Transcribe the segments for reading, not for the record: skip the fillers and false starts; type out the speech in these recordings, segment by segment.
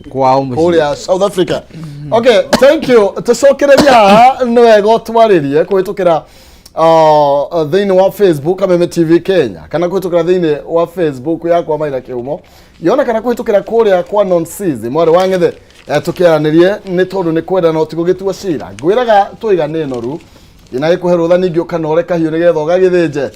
Kwao mũciĩ. Kũrĩa South Africa. Okay, thank you. Tũcokereria haha, nĩ wega ũtwarĩrie kũhĩtũkĩra thĩinĩ wa Facebook Kameme TV Kenya, kana kũhĩtũkĩra thĩinĩ wa Facebook yakwa Maina Kĩhumo yona, kana kũhĩtũkĩra kũrĩa kwa Nonsizi mwarĩ wa Ng'ethe. Tũkĩaranĩrie nĩ tondũ nĩ kwenda no ti gũgĩtua cira. Ngwĩraga tũiga nĩ noru ina gĩkũhe rũtha, ningĩ ũkanore kahiũ nĩgetha ũgagĩthĩnje.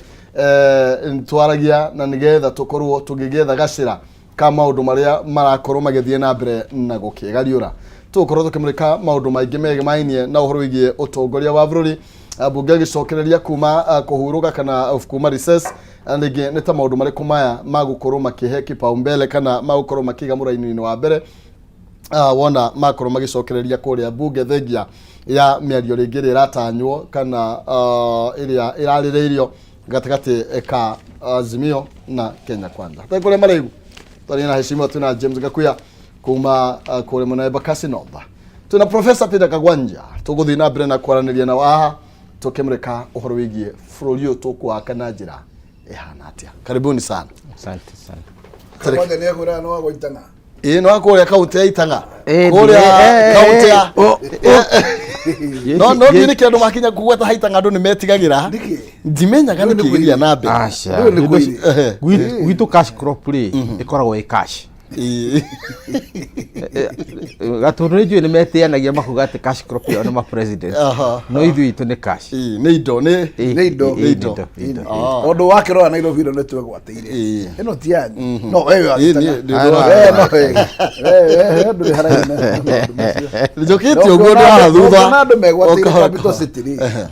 Twaragia na nĩgetha tũkorwo tũgĩgetha gacĩra ka maũndũ marĩa marakorwo magĩthiĩ na mbere na gũkĩgariũra. Tũgũkorwo tũkĩmũrĩka maũndũ maingĩ megemainie na ũhoro wĩgiĩ ũtongoria wa bũrũri, mbunge ĩgĩcokereria kuma kũhurũka kana kuma recess. Rĩngĩ nĩ ta maũndũ marĩkũ maya magũkorwo makĩhe kipaumbele kana magũkorwo makĩiga mũraini-inĩ wa mbere wona makorwo magĩcokereria kũrĩa mbunge, thengia ya mĩario rĩngĩ ĩrĩa ĩratanywo kana ĩrĩa ĩrarĩrĩirio gatagatĩ ka Azimio na Kenya Kwanza. Hatarĩ kũrĩa marĩgu twarĩ na heshima, twĩna James Gakuya kuma kũrĩa mwena wa Embakasi North, twĩna Professor Peter Kagwanja. Tũgũthiĩ na mbere na kwaranĩria nao haha tũkĩmũrĩka ũhoro wĩgiĩ bũrũri ũyũ tũkũwaka na njĩra ĩhana atĩa. Karibuni sana. Asante sana. Kwanza nĩ ekwĩraga nĩ wa gwaitana. Ĩĩ, nĩ wa kũrĩa kaunti ya Itang'a. Kũrĩa eh, kaunti ya oh, no ndiĩ nĩkĩ andũ makinya kũgweta haitang'a andũ nĩ metigagĩra. Nĩkĩ? Ndimenyaga Rĩu nĩkĩ nĩ gĩthiĩ na mbere. Aca. Rĩu nĩ kwĩrĩ. Gwitũ cash crop rĩ, ĩkoragwo ĩ cash. Gatũndũ nĩ njũĩ nĩ metĩanagia makuga atĩ cash crop yao nĩ ma president. No ithuĩ itũ nĩ cash. Ĩĩ, nĩ indo nĩ Nĩ indo. Ĩĩ, Nĩ indo. nĩ indo. Tondũ wakĩrora Nairobi ĩno nĩ twegwatĩire. Ĩno ti yanyu no wewe Ĩĩ, wagĩtana. nĩ We no we. We ndũrĩ haraihu na maũndũ macio. Njũkĩte ũguo ndĩ haha thutha. Ũngĩona andũ megwatĩire Ũkahora Capital kahora. City rĩ,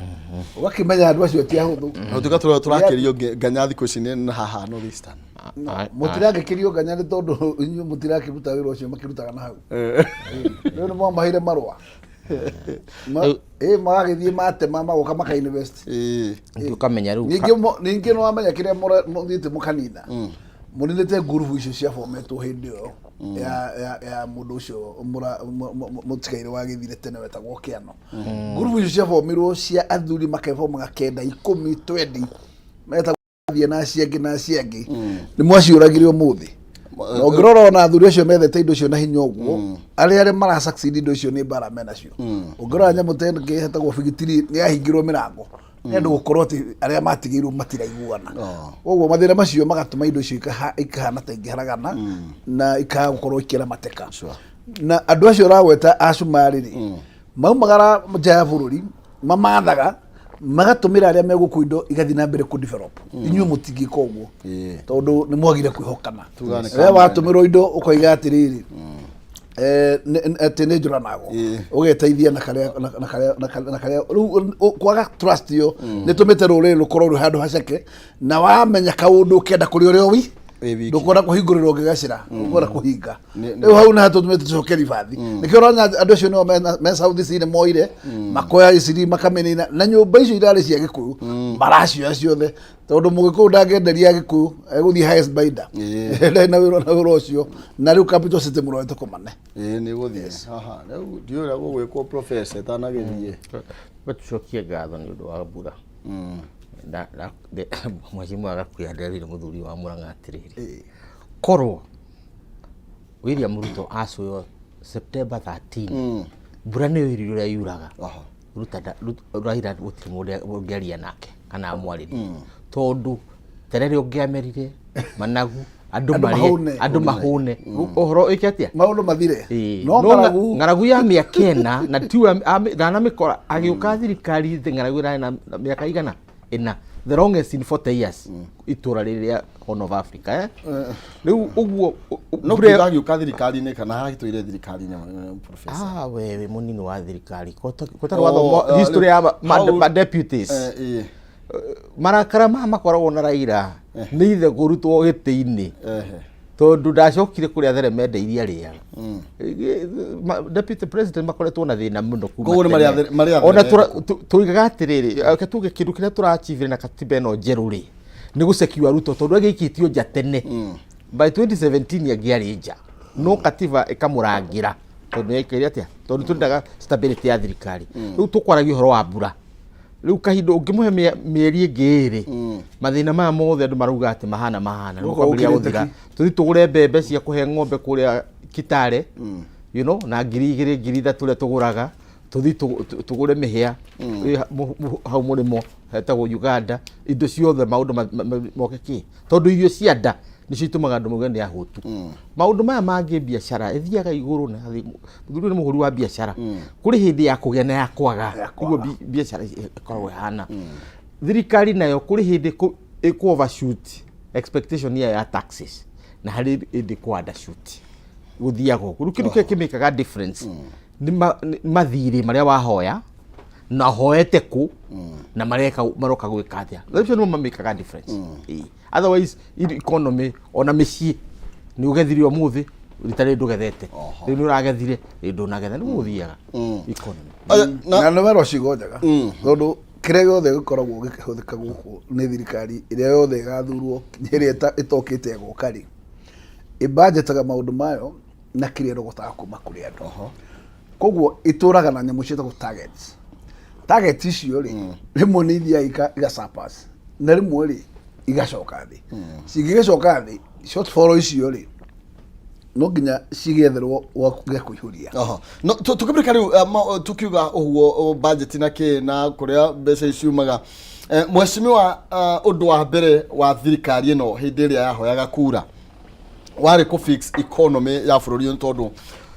ũgakĩmenya andũ acio ti ahũthũ. Na tuga tũrakĩrio nganya thikũ ici nĩ na haha North Eastern. Mũtirakĩkĩrio nganya nĩ tondũ inyuĩ mũtirakĩruta wĩra ũcio makĩrutaga na hau. Rĩu nĩ mwamaheire marũa. Magagĩthiĩ matema magoka maka invest. Ningĩ ũkamenya rĩu Ningĩ nĩ wamenya kĩrĩa mũthiĩte mũkanina, mũninĩte ngurubu icio ciabometwo hĩndĩ ĩyo ya mũndũ ũcio mũtigaire wagĩthire tene wetagwo Kĩano. Ngurubu icio ciabomirwo cia athuri makebomaga kenda, 10, 20, metagwo thiĩ na acio angĩ na acio angĩ, nĩ mwaciũragire ũmũthĩ. Na ũngĩrora ona athuri acio methete indo icio na hinya ũguo, arĩa mara succeed indo icio nĩ mbara menacio. Ũngĩrora nyamũ ta ĩno ĩngĩ ĩtagwo bigitiri, nĩ yahingirwo mĩrango nĩ andũ gũkorwo atĩ arĩa matigĩirwo matiraiguana. Koguo mathĩna macio magatũma indo icio ikahana ta ingĩharagana na ikaga gũkorwo ikĩramatĩka. Na andũ acio ũragweta a Cumarĩ rĩ, maumagara nja ya bũrũri, mamathaga magatũmĩra arĩa megũkũ indo igathiĩ na mbere kũ develop. Inyuĩ mũtingĩka ũguo tondũ nĩ mwagire kwĩhokana. Tuga nĩ We kamwene. watũmĩrwo indo ũkoiga atĩrĩrĩ, atĩ nĩ njũranago, ũgeteithia na karĩa na karĩa na karĩa. Rĩu kwaga trust ĩyo nĩ tũmĩte rũrĩrĩ rũkorwo rwĩ handũ haceke, na wamenya kaũndũ ũkenda kũrĩ ũrĩa wi Wĩ wiki. Ndũkwenda kũhingũrĩrwo ngĩgacĩra, ũkwenda kũhinga. Nĩ- Rĩu hau nĩ hatũtũmĩte tũcoke ribathi. Nĩkĩo ũrona andũ acio nĩo me South Sea, nĩ moire makoya iciri makamĩnina, na nyũmba icio irarĩ cia Gĩkũyũ maracioya ciothe, tondũ Mũgĩkũyũ ndangĩenderia Gĩkũyũ, egũthiĩ highest bidder. Ndarĩ na wĩra ũcio. Na rĩu Capital City mũrorete kũmane. Ĩĩ, nĩ gũthiĩ haha rĩu, ndiũĩ ũrĩa gũgwĩkwo, professor ĩtanagĩthiĩ. Tucokie ngatho nĩ ũndũ wa mbura. Mheshimiwa Gakuya nderire mũthuri wa Murang'a atĩrĩrĩ, korwo William Ruto acũywo September 13, mbura nĩyo irio ũrĩa yuraga. Raila gũtirĩ mũndũ ũngĩaria nake kana amwarĩrie, tondũ terere ũngĩamerire, managu, andũ Andũ marĩe, mahũne. andũ mahũne, ũhoro ĩke atĩa? Maũndũ mathire. Ĩĩ. No No ng'aragu ng'aragu ya mĩaka 4 na tiwe ndanamĩkora agĩũka thirikari, ng'aragu ĩrarĩ na mĩaka 400, the longest in 40 years itũra rĩrĩa Horn of Africa, eh? Rĩu ũguo No mbura kuga agĩũka thirikari-inĩ kana hagĩtũire thirikari-inĩ, professor? Ah, wewe mũnini wa thirikari kotarĩ Oh, wathoma history ya ma deputies. Ĩĩ. Marakara maya makoragwo na Raila nĩ ithe kũrutwo gĩtĩ-inĩ, tondũ ndacokire kũrĩa theremende iria rĩaga. Deputy president makoretwo na thĩna mũno kuma Koguo nĩ tene. marĩ Ona atheremende. Tuigaga atĩrĩrĩ, reke tuge kĩndũ kĩrĩa tũrachivire na katiba ĩno njerũ rĩ, nĩ gũcekiwa Ruto, tondũ agĩikĩtio nja tene by 2017, angĩarĩ nja, no katiba ĩkamũrangĩra tondũ nĩ atĩa, tondũ twendaga stability ya thirikari. Rĩu tũkwaragia ũhoro wa mbura rĩu, kahinda ũngĩmũhe mĩeri ĩngĩ 2, mathĩna maya mothe andũ marauga atĩ mahana Gũkũ nĩmakwambĩrĩria gũkĩrĩte gũthira. ki. Tũthiĩ tũgũre mbembe cia kũhe ng'ombe kũrĩa Kitale, na 2000, 3000 ũrĩa tũgũraga, tũthiĩ tũgũre mĩhĩa ĩ hau mũrĩmo hetagwo Uganda, indo ciothe maũndũ moke kĩ, tondũ irio cia nda nĩcio itũmaga andũ mauge nĩ ahũtu. Maũndũ maya mangĩ, biacara ĩthiaga igũrũ na thĩ. Mũthuri ũyũ nĩ mũhũri wa biacara, kũrĩ hĩndĩ ya kũgĩa na ya kwaga. Ya kwaga. Ũguo biacara ĩkoragwo ĩhana. Thirikari nayo kũrĩ hĩndĩ ĩkũ overshoot expectation yayo ya taxes, na harĩ hĩndĩ kũ undershoot. Gũthiaga ũguo. Rĩu kĩndũ kĩrĩa kĩmĩkaga difference nĩ mathirĩ marĩa wahoya na hoete kũ na mareka maroka gwĩka atĩa. Ũcio nĩmo mamĩkaga difference. Ĩĩ. Otherwise economy, ona mĩciĩ, nĩ ũgethire ũmũthĩ, rita rĩrĩ ndũgethete, rĩu nĩ ũragethire, rĩu ndũnagetha, nĩguo gũthiaga economy. Aya, na Na nĩ werwo ciugo njega, tondũ kĩrĩa gĩothe gĩkoragwo gĩkĩhũthĩka gũkũ nĩ thirikari ĩrĩa yothe ĩgathurwo, ĩrĩa ĩtokĩte ĩgoka rĩ, ĩbanjetaga maũndũ mayo na kĩrĩa ĩrogotaga kuma kũrĩ andũ. Koguo ĩtũraga na nyamũ ciĩtagwo targets. Target icio rĩ, rĩmwe nĩ ithiaga iga surpass, na rĩmwe rĩ igacoka thĩ. Cingĩgĩcoka thĩ, shortfall icio rĩ, no nginya cigetherwo gĩa kũihũria. Aha. No tukĩbĩrĩka rĩu, tukiuga ũguo budget na kĩ na kũrĩa mbeca ici ciumaga, mheshimiwa, ũndũ wa mbere wa thirikari ĩno hĩndĩ ĩrĩa yahoyaga kura warĩ kũ fix economy ya bũrũri ũyũ, tondũ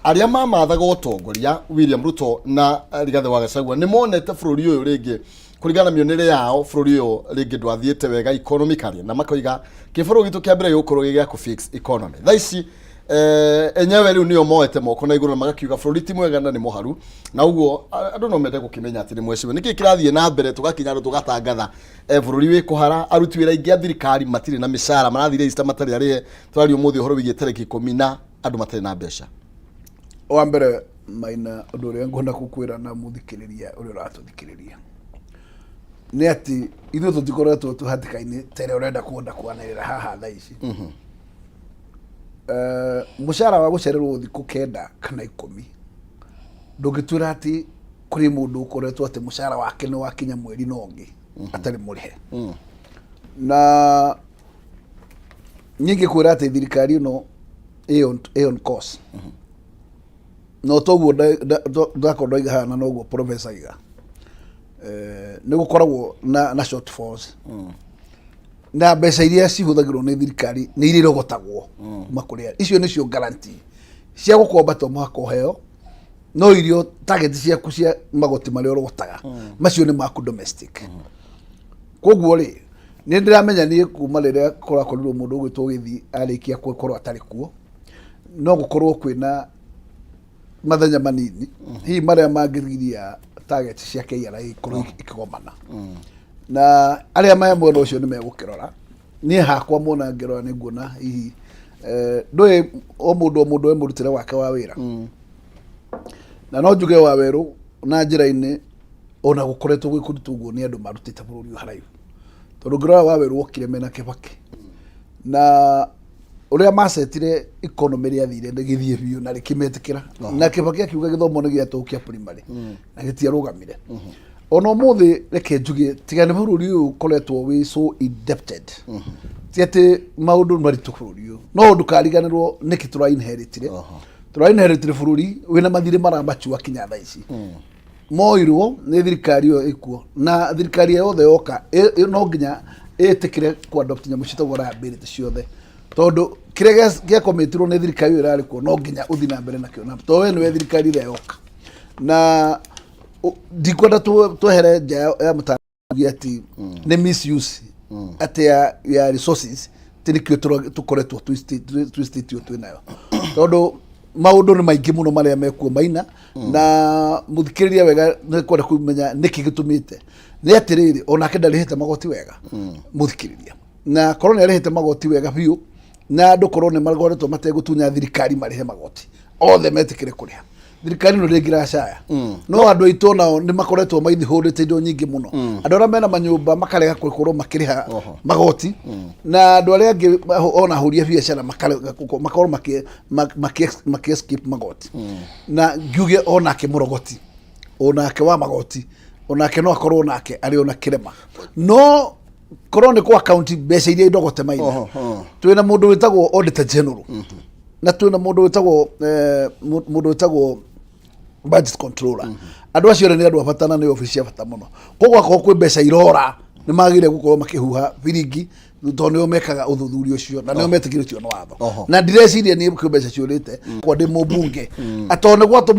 arĩa mamathaga ũtongoria, William Ruto na Rigathĩ wa Gachagua, nĩ monete bũrũri ũyũ rĩngĩ, kũringana na mĩonere yao, bũrũri ũyũ rĩngĩ ndwathiĩte wega economically, na makoiga kĩbũrũri gitũ kĩa mbere gĩgũkorwo gĩ gĩa kũ fix economy. Thaa ici enyewe rĩu nĩo moete moko na igũrũ na magakiuga bũrũri ti mwega na nĩ mũharu, na ũguo andũ no mende gũkĩmenya atĩ nĩ mweciwe nĩkĩ kĩrathiĩ na mbere. Tũgakinya andũ tũgatangatha bũrũri wĩ kũhara, aruti wĩra aingĩ a thirikari matirĩ na mĩcara, marathire Easter matarĩ arĩhe. Tũraria ũmũthĩ ũhoro wĩgiĩ tarĩki 10 na andũ matarĩ na mbeca. Wa mbere, Maina, ũndũ ũrĩa ngwenda gũkwĩra na mũthikĩrĩria ũrĩa ũratũthikĩrĩria nĩ atĩ ithuĩ tũtikoretwo twĩ hatĩka-inĩ ta ĩrĩa ũrenda kuona kwanĩrĩra haha thaa ici. Mũcara wa gũcererwo thikũ 9 kana 10, ndũngĩtwĩra atĩ kũrĩ mũndũ ũkoretwo atĩ mũcara wake nĩ wakinya mweri na ũngĩ atarĩ mũrĩhe. Na niĩ ngĩkwĩra atĩ thirikari ĩno ĩ on course, no toguo ndakorwo ndoiga haha, na noguo professor aiga, nĩ gũkoragwo na shortfalls na mbeca iria cihũthagĩrwo nĩ thirikari nĩ iria irogotagwo kuma kũrĩ icio, nĩcio guarantee cia gũkomba. To mũhaka ũheo, no irio target ciaku cia magoti marĩa ũrogotaga, macio nĩ maku domestic. Koguo rĩ, nĩ ndĩramenya niĩ kuma rĩrĩa kũrakorirwo mũndũ ũgwĩtwo Gĩthi arĩkia gũkorwo atarĩ kuo, no gũkorwo kwĩna mathenya manini hihi marĩa mangĩgiria target cia KRA ikorwo ikĩgomana, na arĩa me mwena ũcio nĩ megũkĩrora. Niĩ hakwa mwona ngĩrora nĩ nguona hihi ndũĩ o mũndũ o mũndũ e mũrutĩre wake wa wĩra, na no njuge wa werũ na njĩra-inĩ ona gũkoretwo gwĩ kũritũ ũguo nĩ andũ marutĩte bũrũri ũyũ haraihu, tondũ ngĩrora wa werũ okire mena Kĩbakĩ na ũrĩa macetire economy rĩathire rĩgĩthiĩ biũ na rĩkĩmetĩkĩra, na Kĩbakĩ akiuga gĩthomo nĩ gĩatũ kĩa primary na gĩtiarũgamire. Ona ũmũthĩ reke njuge, tiga nĩ bũrũri ũyũ ũkoretwo wĩ so indebted, ti atĩ maũndũ maritũ bũrũri ũyũ, no ndũkariganĩrwo nĩkĩ tũra inheritire. Tũra inheritire bũrũri wĩna mathirĩ maramachua kinya thaa ici, moirwo nĩ thirikari ĩyo ĩkuo, na thirikari yothe yoka no nginya ĩtĩkĩre ku adopt nyamũ ciĩtagwo liability ciothe, tondũ kĩrĩa gĩakomitirwo nĩ thirikari ĩyo ĩrarĩ kuo no nginya ũthiĩ na mbere nakĩo, na tondũ we nĩwe thirikari ĩrĩa yoka. Na ndikwenda twehere nja ya mũtandao atĩ nĩ misuse atĩ ya resources, ti nĩkĩo tũkoretwo twĩ state ĩyo twĩ nayo, tondũ maũndũ nĩ maingĩ mũno marĩa mekuo, Maina. Na mũthikĩrĩria wega, nĩ kwenda kũmenya nĩkĩ gĩtũmĩte nĩ atĩrĩrĩ, onake ndarĩhĩte magoti wega, mũthikĩrĩria, na korwo nĩ arĩhĩte magoti wega biũ, na andũ korwo nĩ makoretwo mategũtunya thirikari marĩhe magoti othe, metĩkĩre kũrĩha, thirikari ĩno ndĩngĩracaya. No andũ aitũ nao nĩ makoretwo maithihũrĩte indo nyingĩ mũno, andũ arĩa mena manyũmba makarega gũkorwo makĩrĩha magoti, na andũ arĩa angĩ ona ahũri a biacara makarega makorwo maki escape magoti. Na ngiuge onake mũrogoti onake wa magoti onake no akorwo onake arĩ ona kĩrema, no korwo nĩ kwa account mbeca iria indogote, Maina. Twĩna mũndũ wĩtagwo auditor general. Na twĩna mũndũ wĩtagwo mũndũ wĩtagwo budget controller. Andũ acio othe nĩ andũ a bata na nĩ obici cia bata mũno. Koguo akorwo kwĩ mbeca irora, nĩ magĩrĩire gũkorwo makĩhuha biringi, tondũ nĩo mekaga ũthuthuria ũcio na nĩo metĩkĩrĩtio nĩ watho. Na ndireciria niĩ kwĩ mbeca ciũrĩte kwa ndĩ mũmbunge atondũ nĩ gwatũmwo.